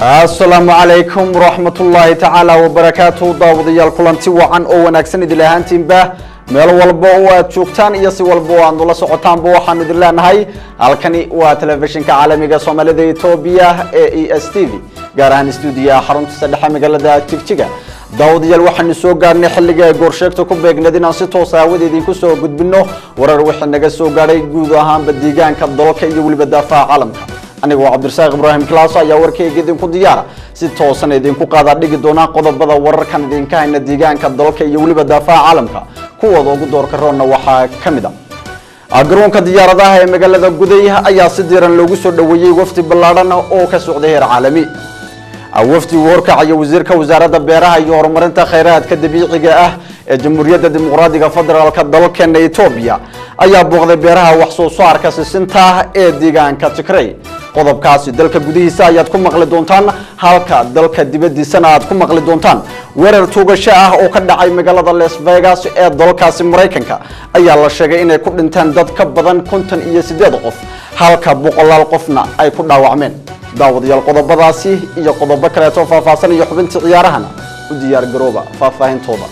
Asalaamu calaykum waraxmatullaahi tacaala wabarakaatu. Daawadayaal, kulanti wacan oo wanaagsan idil ahaantiinba meel walba oo aad joogtaan iyo si walba oo aad nula socotaanba, waxaanu idin leenahay halkani waa telefishinka caalamiga Soomaalida Etoobiya ee ESTV, gaar ahaan stuudiyaha xarunta saddexe magaalada Jigjiga. Daawadayaal, waxaanu soo gaarnay xilliga ay goorsheegta ku beegneed inaan si toosa hawada idinku soo gudbino warar wixii naga soo gaadhay guud ahaanba deegaanka, dalka iyo weliba daafaha caalamka. Aniga waa Cabdirasaaq Ibraahim Kilaaso ayaa warkayga idinku diyaara, si toosan idinku qaadaa dhigi doonaa qodobada wararkan idinka hayna deegaanka, dalka iyo weliba daafaha caalamka. Kuwooda ugu doorka roonna waxaa ka mid a: garoonka diyaaradaha ee magaalada Guday ayaa si diiran loogu soo dhoweeyey wafdi ballaadhan oo ka socday heer caalami. Wafdi uu horkacayo wasiirka wasaaradda beeraha iyo horumarinta khayraadka dabiiciga ah ee Jamhuuriyadda Dimuqraadiga Federaalka dalkeena Etoobiya ayaa booqday beeraha wax soo saarka sisinta ee deegaanka Tigrey. Qodobkaasi dalka gudihiisa ayaad ku maqli doontaan, halka dalka dibadiisana aad ku maqli doontaan weerar tuugasho ah oo ka dhacay magaalada Las Vegas ee dalkaasi Maraykanka ayaa la sheegay inay ku dhinteen dad ka badan 58 qof, halka boqolaal qofna ay ku dhaawacmeen. Daawadayaal, qodobadaasi iyo qodobo kaleeto faahfaahsan iyo xubintii ciyaarahana u diyaar garooba faahfaahintooda.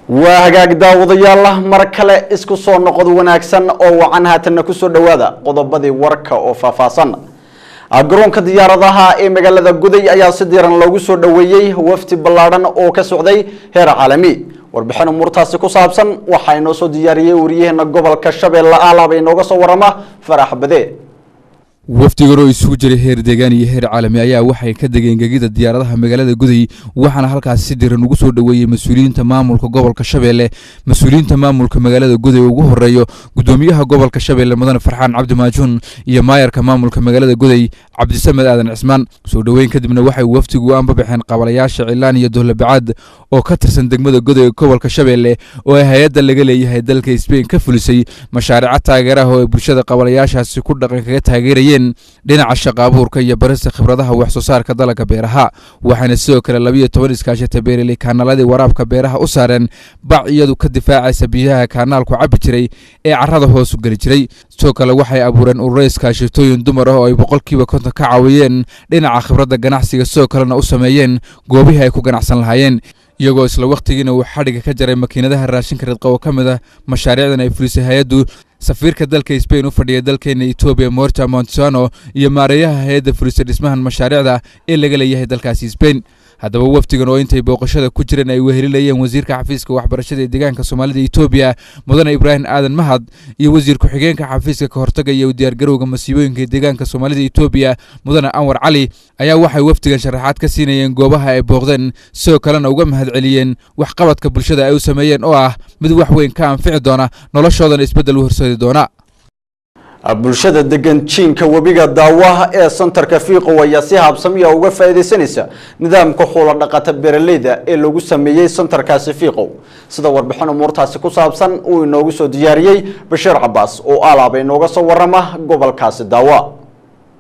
Waa hagaag daawadayaal, mar kale isku soo noqod wanaagsan oo wacan. Haatanna kusoo dhowaada qodobadii warka oo faahfaahsan. Garoonka diyaaradaha ee magaalada Guday ayaa si diiran loogu soo dhoweeyey wafdi ballaadhan oo ka socday heer caalami. Warbixin umuurtaasi ku saabsan waxaa inoo soo diyaariyey wariyaheena gobolka Shabeelle Aalaaba inooga soo warama, Farax Bade. Wafdigan oo isugu jiray heer deegaan iyo heer caalami ayaa waxay ka degeen gegida diyaaradaha magaalada Guday, waxaana halkaasi si diran ugu soo dhoweeyey mas-uuliyiinta maamulka gobolka Shabeelle, mas-uuliyiinta maamulka magaalada Guday ugu horeeyo gudoomiyaha gobolka Shabeelle Mudane Farxaan Cabdi Maajuun iyo maayarka maamulka magaalada Guday Cabdisamed Aadan Cismaan. Soo dhoweyn kadibna waxay wafdigu u anbabaxeen qabalayaasha Cilaan iyo Dohlabacaad oo ka tirsan degmada Guday ee gobolka Shabeelle, oo ay hay-adda laga leeyahay dalka Sbain ka fulisay mashaariico taageeraha oo ay bulshada qabalayaashaasi ku dhaqan kaga taageerayeen dhinaca shaqa abuurka iyo barista khibradaha wax soo saarka dalagga beeraha. Waxaana sidoo kale 12 iskaashata beereley kaanaaladii waraabka beeraha u saareen bac iyadu ka difaacaysa biyaha kaanaalku cabbi jiray ee carrada hoos u geli jiray. Sidoo kale waxay abuureen ururo iskaashatooyin dumar ah oo ay 50% ka caawiyeen dhinaca khibradda ganacsiga, sidoo kalena u sameeyeen goobihii ay ku ganacsan lahaayeen, iyagoo isla wakhtigiina uu xadhiga ka jaray makiinadaha raashinka ridqa oo ka mid ah mashaariicdan ay fulisay hay-addu. Safiirka dalka Sbain u fadhiya dalkeena Etoobiya Morta Montsano iyo maareeyaha hay-adda fulisay dhismahan mashaariicda ee laga leeyahay dalkaasi Sbain. Haddaba wafdigan oo intay booqashada ku jireen ay wehelinayeen wasiirka xafiiska waxbarashada ee deegaanka Soomaalida Etoobiya Mudane Ibraahim Aadan Mahad iyo wasiir ku-xigeenka xafiiska ka hortaga iyo diyaargarowga masiibooyinka deegaanka Soomaalida Etoobiya Mudane Anwar Cali ayaa waxay wafdigan sharaxaad ka siinayeen goobaha ay booqdeen, sidoo kalena uga mahadceliyeen waxqabadka bulshada ay u sameeyeen oo ah mid wax weyn ka anfici doona noloshoodana isbeddel u horseedi doona. Bulshada degan jiinka webiga Daawaha ee santarka Fiiqow ayaa si habsamiya uga faa'iidaysanaysa nidaamka xoolo dhaqata beeraleyda ee lagu sameeyey santarkaasi Fiiqow, sida warbixin umuurtaasi ku saabsan uu inoogu soo diyaariyey Bashiir Cabaas oo alaaba inooga soo warama gobolkaasi Daawa.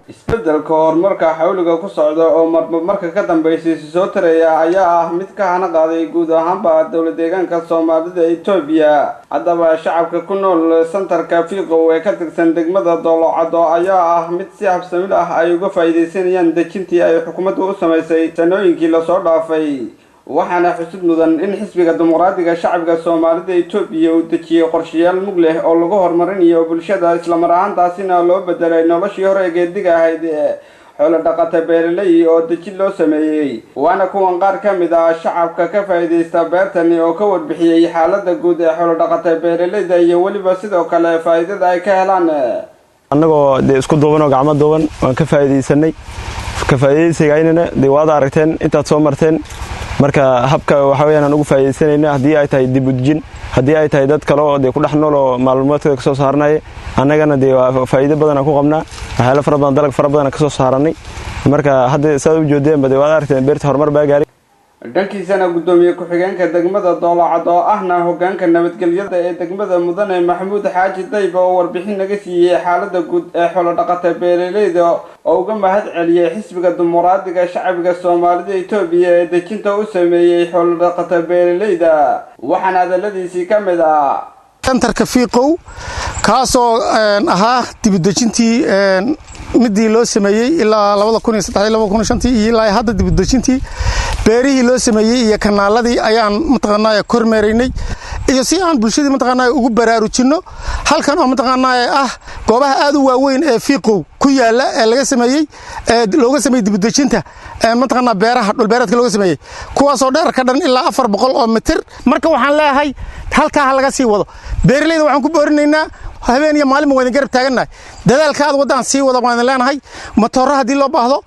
Isbeddelka horumarka xawliga ku socda oo marba marka ka dambeysay soo taraya ayaa ah mid ka hana qaaday guud ahaanba dowla deegaanka Soomaalida Etoobiya. Haddaba shacabka ku nool santarka Fiiqow ee ka tirsan degmada Doolocado ayaa ah mid si habsamil ah ay uga faa'iidaysanayaan dejintii ay xukuumaddu u samaysay sanooyinkii lasoo dhaafay. Waxaana xusud mudan in Xisbiga Dimuqraadiga Shacbiga Soomaalida Etoobiya uu dejiyey qorshayaal mug leh oo lagu horumarinayo bulshada, islamar ahaantaasina loo bedelay noloshii hore ee geediga ahayd xoolo dhaqata beeraley oo dejin loo sameeyey. Waana kuwan qaar ka mid ah shacabka ka faa'iidaysta beertani oo ka warbixiyey xaaladda guud ee xoolo dhaqata beeraleyda iyo weliba sidoo kale faa'iidada ay ka helaan. Annagoo dee isku duuban oo gacmo duuban waan ka faa'iidaysanay. Ka faa'iidaysigaynana dee waad aragteen intaad soo marteen. Marka habka waxa weyaan aan ugu faa'iidaysanayna, haddii ay tahay dib udjin, haddii ay tahay dad kale oo dee ku dhex nool oo maalmoodkooda kasoo saaranaya, annagana dee waa faa'iido badan aan ku qabnaa. Waxyaalo fara badan, dalag fara badan aan kasoo saaranay. Marka hadda saad u joodeenba dee waad aragteen beerta horumar baa gaaray. Dhankiisana guddoomiye ku-xigeenka degmada Doolacad oo ahna hogaanka nabadgelyada ee degmada, Mudane Maxamuud Xaaji Dayba, oo warbixin naga siiyey xaalada guud ee xoolo-dhaqata beeraleyda oo uga mahad celiyey Xisbiga Dimuqraadiga Shacbiga Soomaalida Itoobiya ee dejinta u sameeyey xoolo-dhaqata beeraleyda, waxaana hadaladiisii ka mid ah: Sentarka Fiiqow, kaasoo ahaa dibudejintii midii loo sameeyey ilaa 2003, 2005-tii iyo ilaa hadda, dibudejintii beerihii loo sameeyey iyo kanaaladii ayaan mataqaanaa kormeeraynay, iyo si aan bulshadii mataqaanaa ugu baraarujinno halkan oo mataqaanaa ah goobaha aad u waaweyn ee Fiiqow ku yaala ee laga sameeyey, ee looga sameeyey dibudejinta mataqaanaa beeraha dhulbeereedka looga sameeyey, kuwaasoo dheer ka dhan ilaa 400 oo mitir. Marka waxaan leeyahay halkaa ha laga sii wado. Beeralayda waxaan ku boorinaynaa, habeen iyo maalinba waan idin garab taagannahay, dadaalka aad waddaan sii wada waan idin leenahay. Matooro haddii loo baahdo,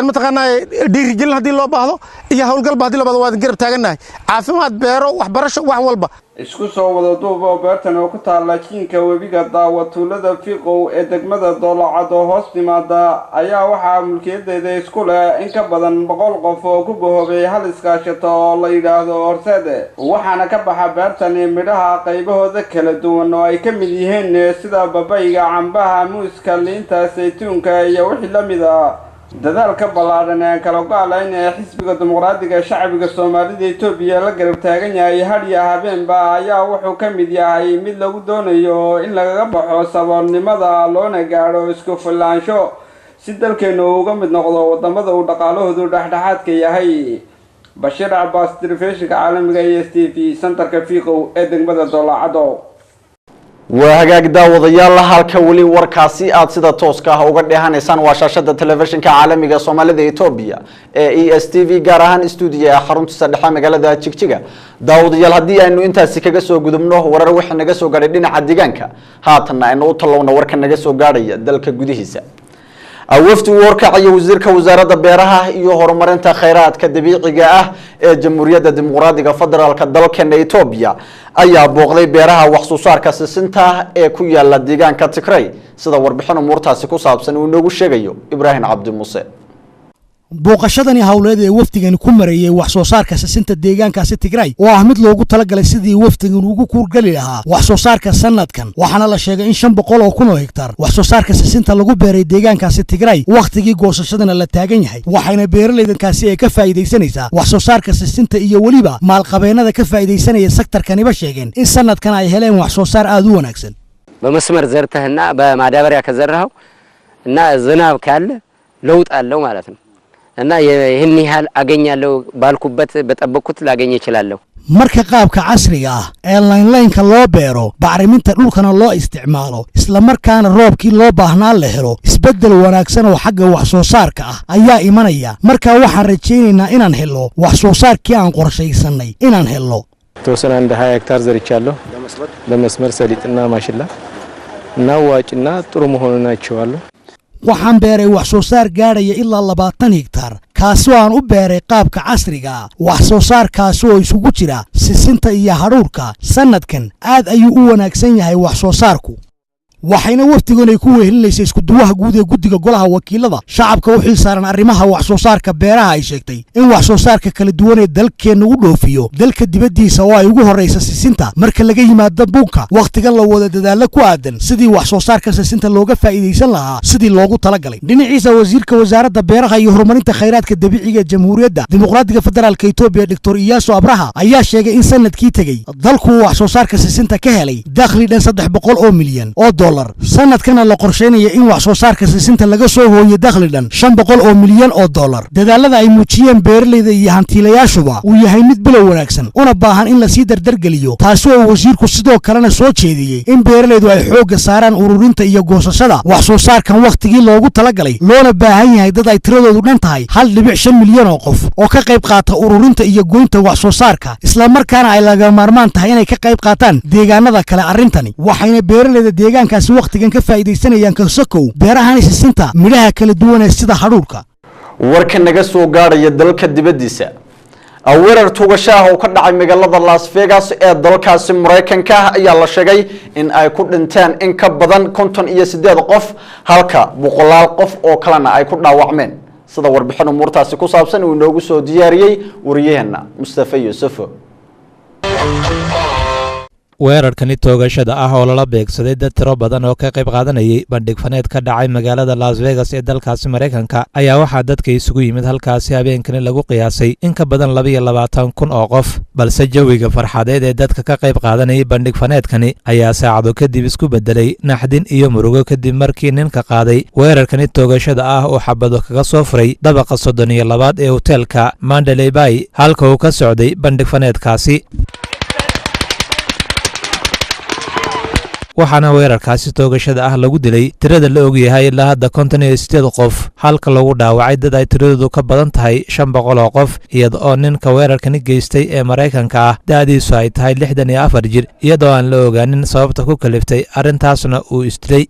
mataqaanaa dhiirigelin haddii loo baahdo iyo howlgalba haddii loo baahdo, waan idin garab taagannahay. Caafimaad, beero, waxbarasho, wax walba. Isku soo wada duub oo beertan oo ku taalla jiinka webiga Daawa, tuulada Fiiqow ee degmada Doolacad oo hoos timaada, ayaa waxaa mulkiyadeeda isku leh in ka badan 100 qof oo ku bahoobay hal iskaashato oo la yidhaahdo Horseede. Waxaana ka baxa beertani midhaha qaybahooda kala duwan oo ay ka mid yihiin sida babayga, cambaha, muuska, liinta, saytuunka iyo wixii la mid a. Dadaalka ballaadhan ee kala go-alayn ee Xisbiga Dimuqraadiga Shacbiga Soomaalida Itoobiya la garab taagan yahay hadhiya habeenba ayaa wuxuu ka mid yahay mid lagu doonayo in lagaga baxo saboolnimada loona gaadho isku filaansho, si dalkeenu uga mid noqdo wadamada uu dhaqaalahoodu dhexdhexaadka yahay. Bashiir Cabaas, telefishinka caalamiga e S T V, santarka Fiiqow ee degmada Doolacado. Waa hagaag, daawadayaal, halka weli warkaasi aad sida tooska ah uga dheehanaysaan waa shaashada telefishinka caalamiga Soomaalida Etoobiya ee ESTV, gaar ahaan stuudiya ee xaruntiisa dhexe magaalada Jigjiga. Daawadayaal, haddii aynu intaasi kaga soo gudubno warar wixii naga soo gaadhay dhinaca deegaanka, haatanna aynu u tallowna warka naga soo gaadhaya dalka gudihiisa. Wafdi uu horkacaya wasiirka wasaaradda beeraha iyo horumarinta kheyraadka dabiiciga ah ee Jamhuuriyadda Dimuqraadiga Federaalka dalkeena Etoobiya ayaa booqday beeraha wax soo saarka sisinta ee ku yaala deegaanka Tigray, sida warbixin umuurtaasi ku saabsan uu inoogu sheegayo Ibraahim Cabdi Muuse. Booqashadani howleed ee wafdigani ku mareeyey wax soo saarka sisinta deegaankaasi Tigray oo ah mid loogu talagalay sidii wafdigan ugu kuurgeli lahaa wax soo saarka sanadkan, waxaana la sheegay in 500,000 oo hektar wax soo saarka sisinta lagu beeray deegaankaasi Tigray, wakhtigii goosashadana la taagan yahay. Waxayna beeralaydankaasi ay ka faa'iidaysanaysaa wax soo saarka sisinta iyo weliba maalqabeennada ka faa'iidaysanaya sektarkaniba sheegeen in sanadkan ay heleen wax soo saar aad u wanaagsan. በመስመር ዘርተህና በማዳበሪያ ከዘራኸው እና ዝናብ ካለ ለውጥ አለው ማለት ነው። እና ይህን ያህል አገኛለሁ ባልኩበት በጠበቅኩት ላገኝ እችላለሁ። Marka qaabka casriga ah ee laynlaynka loo beero, bacriminta dhulkana loo isticmaalo, islamarkaana roobkii loo baahnaa la helo, isbeddel wanaagsan oo xagga wax soo saarka ah ayaa imanaya. Marka waxaan rajaynaynaa inaan helno wax soo saarkii aan qorshaysannay inaan helno. የተወሰነ አንድ 20 ሄክታር ዘርቻለሁ በመስመር ሰሊጥና ማሽላ እና ዋጭና ጥሩ መሆኑን አይቼዋለሁ። Waxaan beeray wax soo saar gaadhaya ilaa 20 higtar, kaasi oo aan u beeray qaabka casriga ah. Wax soo saarkaasi oo isugu jira sisinta iyo hadhuurka, sannadkan aad ayuu u wanaagsan yahay wax soo saarku. Waxayna wafdigan ay ku wehelinaysay iskuduwaha guud ee guddiga golaha wakiilada shacabka u xil saaran arrimaha wax soo saarka beeraha ay sheegtay in wax soo saarka kala duwan ee dalkeenna u dhoofiyo dalka dibaddiisa oo ay ugu horraysa sisinta, marka laga yimaado bunka, wakhtigan la wada dadaalo ku aadan sidii wax soo saarka sisinta looga faa'iidaysan lahaa sidii loogu talagalay. Dhinaciisa, wasiirka wasaaradda beeraha iyo horumarinta khayraadka dabiiciga ee Jamhuuriyadda Dimuqraadiga Federaalka Etoobiya, Doctor Iyaaso Abraha, ayaa sheegay in sanadkii tegey dalku wax soo saarka sisinta ka helay dakhli dhan 300 milyan oo dollar, sanadkana la qorsheynaya in wax soo saarka sisinta laga soo hooyo dakhli dhan 500 milyan oo dollar. Dadaalada ay muujiyeen beeralayda iyo hantiilayaashuba uu yahay mid bilow wanaagsan una baahan in lasii dardargeliyo, taasi oo wasiirku sidoo kalena soo jeediyey in beeralaydu ay xoogga saaraan ururinta iyo goosashada wax soo saarkan wakhtigii loogu talagalay, loona baahan yahay dad ay tiradoodu dhan tahay 1.5 milyan oo qof oo ka qayb qaata ururinta iyo goynta wax soo saarka, islamarkaana ay laga maarmaan tahay inay ka qayb qaataan deegaanada kale arrintani. Waxayna beeralayda deegaankaasi wakhtigan ka faa'iidaysanayaan kalsokow beerahani sisinta midhaha kala duwan ee sida hadhuurka. Warka naga soo gaadhaya dalka dibaddiisa: weerar tuugasho ah oo ka dhacay magaalada Las Vegas ee dalkaasi Maraykanka ayaa la sheegay in ay ku dhinteen in ka badan 58 qof, halka boqolaal qof oo kalena ay ku dhaawacmeen. Sida warbixin umuurtaasi ku saabsan uu inoogu soo diyaariyey wariyaheena Mustafa Yuusuf. Weerarkani toogashada ah oo lala beegsaday dad tiro badan oo ka qayb qaadanayay bandhig faneed ka dhacay magaalada Las Vegas ee dalkaasi Maraykanka ayaa waxaa dadka isugu yimid halkaasi habeenkani lagu qiyaasay in ka badan 22,000 oo qof. Balse jawiga farxadeed ee dadka ka qayb qaadanayay bandhig faneedkani ayaa saacado kadib isku bedelay naxdin iyo murugo, kadib markii ninka qaaday weerarkani toogashada ah uu xabado kaga soo furay dabaqa 32aad ee hoteelka Mandalay Bay, halka uu ka socday bandhig faneedkaasi. Waxaana weerarkaasi toogashada ah lagu dilay tirada la ogyahay ilaa hadda 58 qof, halka lagu dhaawacay dad ay tiradoodu ka badan tahay 500 oo qof, iyada oo ninka weerarkani geystay ee Maraykanka ah da'diisu ay tahay 64 jir, iyadoo aan la ogaanin sababta ku kaliftay arrintaasna uu isdilay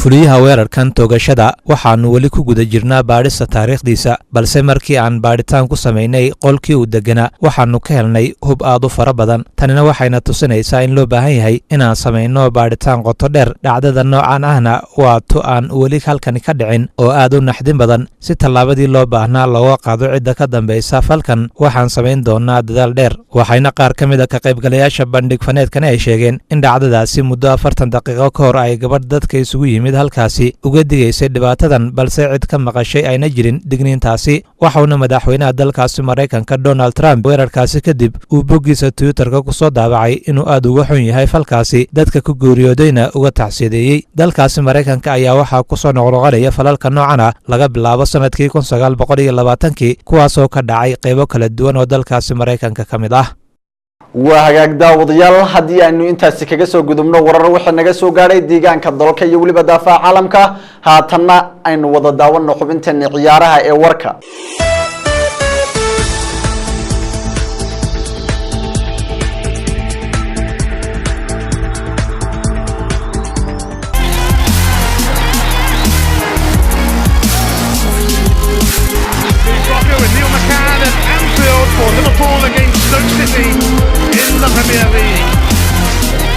fuliyaha weerarkan toogashada. Waxaannu weli ku guda jirnaa baadhista taariikhdiisa, balse markii aan baadhitaan ku samaynay qolkii uu degganaa waxaannu ka helnay hub aad u fara badan. Tanina waxayna tusinaysaa in loo baahan yahay inaan samayno baadhitaan qoto dheer. Dhacdada noocan ahna waa tu aan weli halkani ka dhicin oo aad u naxdin badan. Si tallaabadii loo baahnaa looga qaado cidda ka dambaysa falkan, waxaan samayn doonaa dadaal dheer. Waxayna qaar ka mid a ka qaybgalayaasha bandhig faneedkani ay sheegeen in dhacdadaasi muddo 40 daqiiqo ka hor ay gabadh dadka isugu yimid halkaasi uga digaysay dhibaatadan, balse cid ka maqashay ayna jirin digniintaasi. Waxauna madaxweynaha dalkaasi Maraykanka Donald Trump weerarkaasi kadib uu boggiisa Twitterka ku soo daabacay inuu aad uga xun yahay falkaasi, dadka ku geeriyoodayna uga tacsiyadeeyey. Dalkaasi Maraykanka ayaa waxaa ku soo noqnoqonaya falalka noocan ah laga bilaabo sanadkii 1920kii, kuwaasoo ka dhacay qaybo kala duwan oo dalkaasi Maraykanka ka mid ah. Waa hagaag daawadayaal, haddii aynu intaasi kaga soo gudubno warar waxaa naga soo gaadhay deegaanka, dalka iyo weliba daafaha caalamka, haatanna aynu wada daawano xubinteena ciyaaraha ee warka. With Neil McCann at Anfield for Liverpool against Stoke City in the Premier League.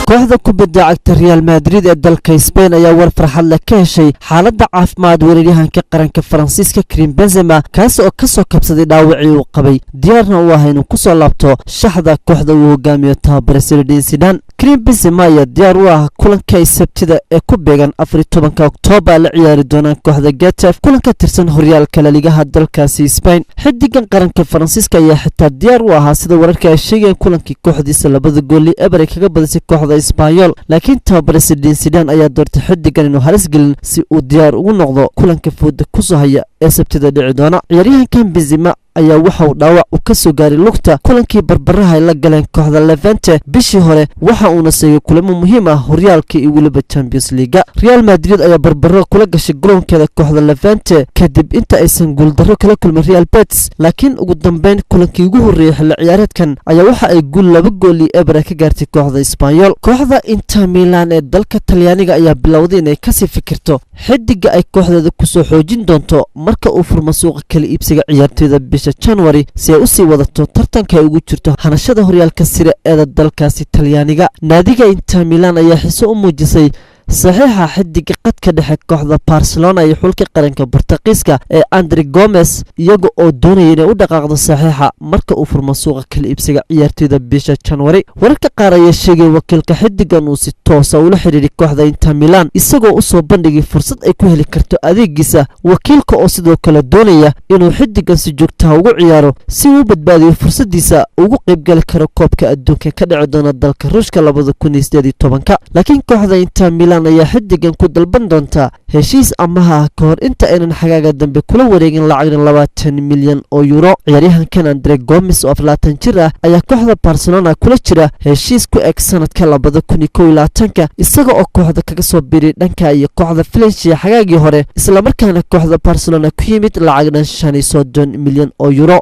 Kooxda kubadda cagta Real Madrid ee dalka Spain ayaa war farxad leh ka heshay xaaladda caafimaad weeraryahanka qaranka Faransiiska Karim Benzema, kaas oo kasoo kabsaday dhaawacii uu qabay, diyaarna u ah inuu kusoo laabto shaxda kooxda uu hogaamiyo tababare Zinedine Zidane. Karim Benzema ayaa diyaar u ah kulanka ay Sabtida ee ku beegan 14-ka Oktoobar la ciyaari doonaan kooxda Getafe, kulan ka tirsan horyaalka Laligaha dalkaasi Spain. Xidigan qaranka Faransiiska ayaa xitaa diyaar u ahaa, sida wararka ay sheegayeen, kulankii kooxdiisa 2-0 ay kaga badisay kooxda Isbaanyol, laakiin tababare Zinedine Zidane ayaa doortay xidigan inuu halis gelin si uu diyaar ugu noqdo kulanka fooda kusoo haya ee Sabtida dhici doona. Ciyaaryahankan Benzema ayaa waxa uu dhaawac uu ka soo gaaray lugta kulankii barbaraha ay la galeen kooxda Levante bishii hore, waxa uuna seegay kulamo muhiim ah horyaalka iyo weliba Champions League. Real Madrid ayaa barbaro kula gashay garoonkeeda kooxda Levante kadib inta aysan guuldarro kala kulmin Real Betis, laakiin ugu dambeyn kulankii ugu horreeyay xilli ciyaareedkan ayaa waxa ay guul 2-0 ka gaartay kooxda Isbaanyol. Kooxda Inter Milan ee dalka Talyaaniga ayaa bilowday inay kasii fikirto xidiga ay kooxdeeda kusoo xoojin doonto marka uu furmo suuqa kala iibsiga ciyaartoyda bisha January, si ay usii wadato tartanka ay ugu jirto hanashada horyaalka Serie A-da dalkaasi Talyaaniga. Naadiga Inter Milan ayaa xiso u muujisay saxiixa xidiga qadka dhexe kooxda Barcelona iyo xulka qaranka Bortuqiiska ee Andre Gomes, iyaga oo doonaya inay u dhaqaaqdo saxiixa marka uu furmo suuqa kala iibsiga ciyaartoyda bisha January. Wararka qaar ayaa sheegay wakiilka xidigan uu si toosa ula xiriiray kooxda Inter Milan, isagoo usoo bandhigay fursad ay ku heli karto adeegiisa. Wakiilka oo sidoo kale doonaya inuu xidigan si joogtaha ugu ciyaaro si uu u badbaadiyo fursadiisa ugu qaybgali karo koobka adduunka ka dhici doona dalka Ruushka 2018-ka. Laakiin kooxda Inter Milan ayaa xidigan ku dalban doonta heshiis amaha ah ka hor inta aynan xagaaga dambe kula wareegin lacagna 20 milyan oo euro. Ciyaaryahankan Andre Gomes oo 24 jir ah ayaa kooxda Barcelona kula jira heshiis ku eg sanadka 2021-ka, isaga oo kooxda kaga soo biiray dhanka iyo kooxda Valencia xagaagii hore, islamarkaana kooxda Barcelona ku yimid lacag dhan 35 milyan oo euro.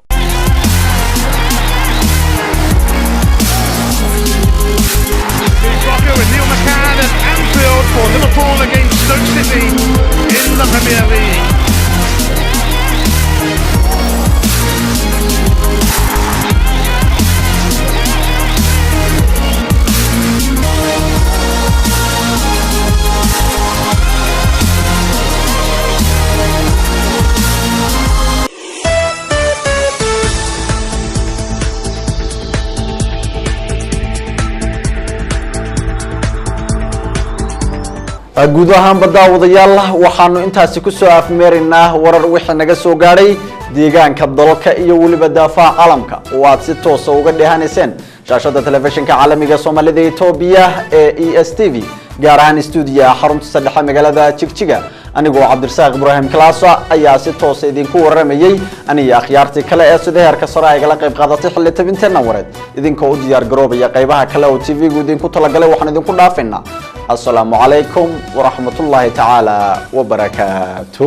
With Neil McCann at Anfield for Liverpool against Stoke City in the Premier League. Guud ahaanba daawadayaal, waxaanu intaasi kusoo afmeeraynaa warar wixii naga soo gaadhay deegaanka, dalka iyo weliba daafaha caalamka oo aad si toosa uga dheehanayseen shaashada telefishinka caalamiga Soomaalida Etoobiya ee ESTV, gaar ahaan stuudiyaha xarunta saddexe magaalada Jigjiga. Anigoo Cabdirasaaq Ibraahim Kalaasa ayaa si toosa idinku waramayey, aniyo akhyaartii kale ee sida heerka sare ay gala qayb qaadatay xilli tabinteenna wareed. Idinkoo u diyaar garoobaya qaybaha kale oo TV-gu idinku talagalay, waxaan idinku dhaafaynaa assalaamu calaykum waraxmatullaahi tacaala wabarakaatu.